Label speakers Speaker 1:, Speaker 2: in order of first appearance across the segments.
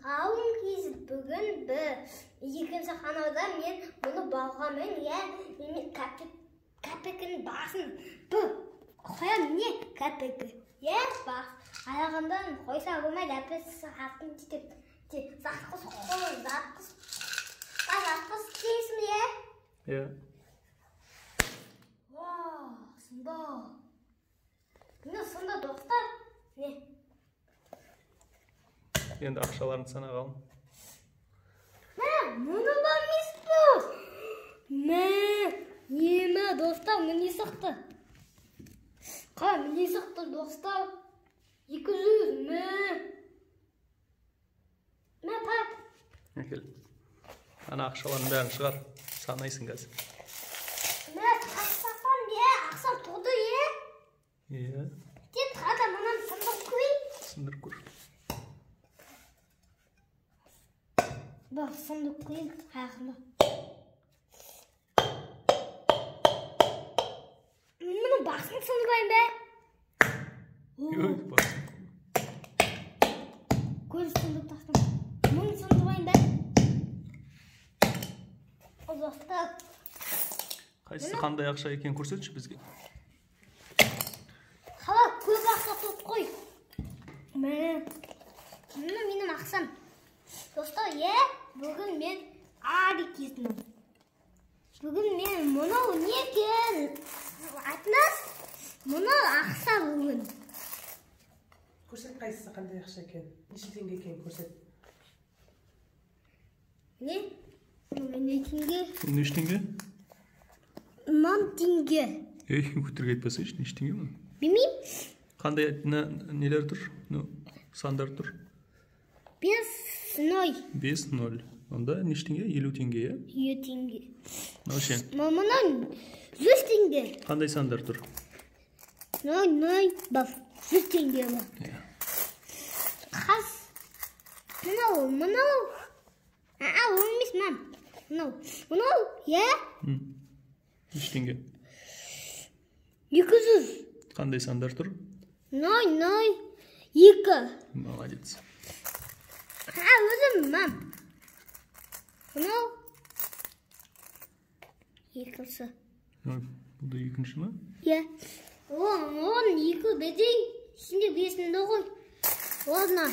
Speaker 1: Ғалым кез бүгін бір екінші қанауда мен мұны балғамен, иә, мен кәпігін басын бір қоям, не кәпігі, иә, бас аяғынан қойса болмайды, әпес артын жетеді. Затқыз қолын, затқыз, затқыз дейсің, иә?
Speaker 2: Иә.
Speaker 1: Вау, сында. Міне сонда, достар, не?
Speaker 2: Енді ақшаларын сана, Ғалым.
Speaker 1: Мә, мұны да емес пе? Мә, неме, достар, міне шықты. Қа, міне шықты, достар. 200, мә. Мә, пап.
Speaker 2: Әкел. Ана ақшалардың бәрін шығар, санайсың қазір.
Speaker 1: Мә, тастасам, е, ақшам толды, е.
Speaker 2: Иә.
Speaker 1: Тек қана мынаны сындырып көрейін.
Speaker 2: Сындырып көр.
Speaker 1: Бақ, сындырып көрейін аяғына. Мен мұның басын сындырайын ба?
Speaker 2: Ой, басын.
Speaker 1: Көз сындырып тастадым. Мұны сындырайын ба? Достар.
Speaker 2: Қайсысы қандай ақша екенін көрсетші бізге.
Speaker 1: Қала, көп ақша толып қой. Мә, міне менің ақшам. Достар, е, бүгін мен Ари кездім. Бүгін мен мынау не екен? Айтыңыз, мынау ақша бүгін.
Speaker 3: Көрсет, қайсысы қандай ақша екен? Неше теңге екенін көрсет.
Speaker 1: Не? Мынау не теңге?
Speaker 2: Неше теңге?
Speaker 1: 1000 теңге.
Speaker 2: Ей, өтірік айтпасайшы, неше теңге мұның?
Speaker 1: Білмеймін.
Speaker 2: Қандай нелер тұр? Ну, сандар тұр?
Speaker 1: 5 ноль.
Speaker 2: 5 ноль. Онда неше теңге? 50 теңге, иә?
Speaker 1: 50 теңге.
Speaker 2: Мынау ше?
Speaker 1: Мынау 100 теңге.
Speaker 2: Қандай сандар тұр?
Speaker 1: 0, 0, 1. 100 теңге бар.
Speaker 2: Иә.
Speaker 1: Қас. Мынау, мынау. А, ол емес, мам. Мынау. Мынау, иә?
Speaker 2: Неше теңге?
Speaker 1: 200.
Speaker 2: Қандай сандар тұр?
Speaker 1: 0, 0, 2.
Speaker 2: Молодец.
Speaker 1: А, өзім, мам. Мынау екінші.
Speaker 2: Ой, бұл да екінші ма?
Speaker 1: Иә. Он, екі бірдей, ішінде бесінде ғой. Ладно.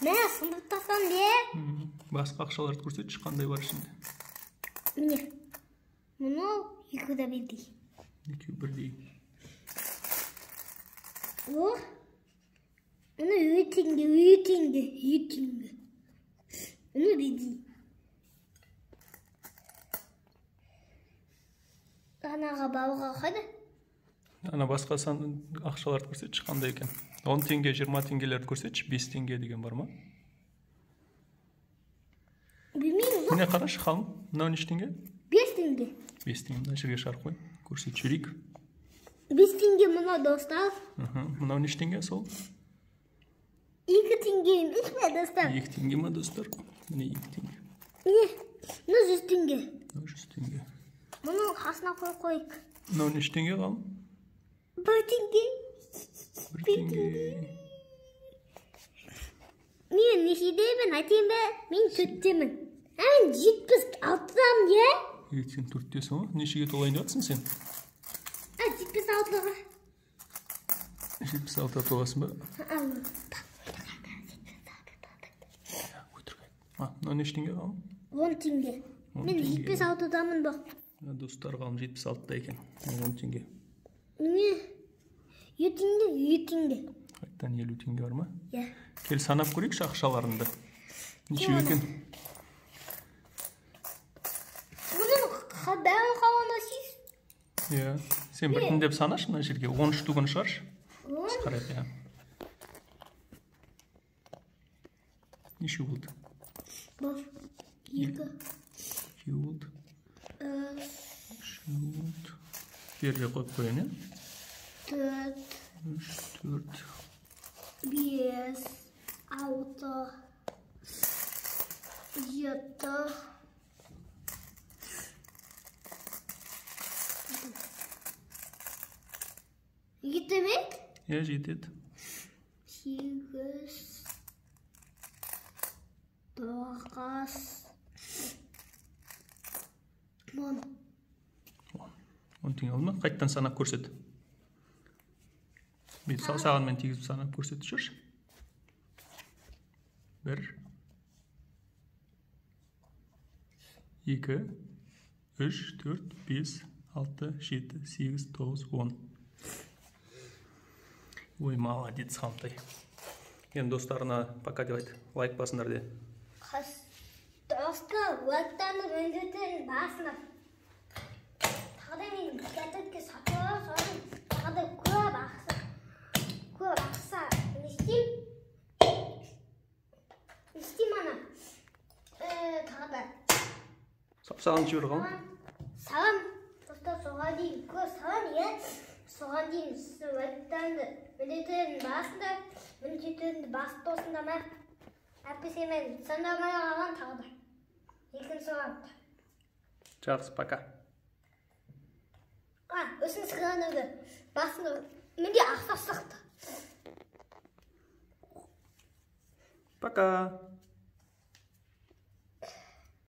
Speaker 1: Мә, сындырып тастадым, е?
Speaker 2: Басқа ақшаларды көрсетші, қандай бар ішінде?
Speaker 1: Міне. Мынау екі де бірдей.
Speaker 2: Екеуі бірдей.
Speaker 1: О, міне үш теңге, үш теңге, үш теңге. Міне бірдей. Анаға балға қайда?
Speaker 2: Ана басқа сан ақшаларды көрсетші, қандай екен? 10 теңге, 20 теңгелерді көрсетші, 5 теңге деген бар ма?
Speaker 1: Білмеймін, жоқ.
Speaker 2: Міне қарашы, Ғалым, мынау неше теңге?
Speaker 1: 5 теңге.
Speaker 2: 5 теңге, мына жерге шығарып қой, көрсетіп жіберейік.
Speaker 1: 5 теңге мынау, достар.
Speaker 2: Мынау неше теңге сол?
Speaker 1: 2 теңге емес пе, достар?
Speaker 2: 2 теңге ма, достар? Міне 2 теңге.
Speaker 1: Міне, мынау 100 теңге.
Speaker 2: Мынау 100 теңге.
Speaker 1: Мұның қасына қойып қояйық.
Speaker 2: Мынау неше теңге, Ғалым?
Speaker 1: 1 теңге.
Speaker 2: 1 теңге.
Speaker 1: Мен нешедемін, айтайын ба? Мен 4-темін. Ә, мен 76-дамын, иә?
Speaker 2: Е, сен 4-тесің ғой. Нешеге толайын деп жатсың сен?
Speaker 1: Ә, 76-ға.
Speaker 2: 76-ға толасың ба? Өтірік айт. А, мынау неше теңге, Ғалым?
Speaker 1: 10 теңге.
Speaker 2: 10
Speaker 1: Мен
Speaker 2: теңге.
Speaker 1: 76-дамын ба?
Speaker 2: Ә, достар, Ғалым 76-та екен. 10 теңге.
Speaker 1: Міне, 2 теңге, 2 теңге.
Speaker 2: Қайтадан 50 теңге бар ма?
Speaker 1: Иә.
Speaker 2: Кел санап көрейікші ақшаларыңды. Нешеу екен?
Speaker 1: Бұның бәрін қалғанда сіз?
Speaker 2: Иә. Сен біртіндеп санашы мына жерге. 10 штугін шығаршы.
Speaker 1: Он?
Speaker 2: Біз қарайық, иә. Нешеу болды?
Speaker 1: 1, 2.
Speaker 2: Екеу болды.
Speaker 1: Үш.
Speaker 2: Үшеу болды. Жерге қойып қояйын, иә?
Speaker 1: 4.
Speaker 2: 3, 4.
Speaker 1: 5, 6, 7. Жеті ме?
Speaker 2: Иә, жетеді.
Speaker 1: 8.
Speaker 2: 10 теңге болды ма? Қайтадан санап көрсет. Бүйтіп саусағыңмен тигізіп санап көрсетіп жүрші. 1, 2, 3, 4, 5, 6, 7, 8, 9, 10. Ой, молодец, Хамтай. Енді достарына пока деп айт. Лайк басыңдар де.
Speaker 1: Достар, лайктарды міндетті басыңдар. Тағы да мен кәпекке сатып аламын, сосын тағы да көп ақша не істеймін? Не істеймін ана? Тағы да.
Speaker 2: Саусағын жібер, Ғалым.
Speaker 1: Салам, достар, соған дейін көп салам, иә. Соған дейін сіз лайктарды міндетті басыңдар, міндетті басып тосыңдар ма? Әйтпесе мен сандалмай қалған тағы да. Екінші раунд.
Speaker 2: Жақсы, пока.
Speaker 1: Үшінші раундты басыңдар. Менде ақша шықты.
Speaker 2: Пока.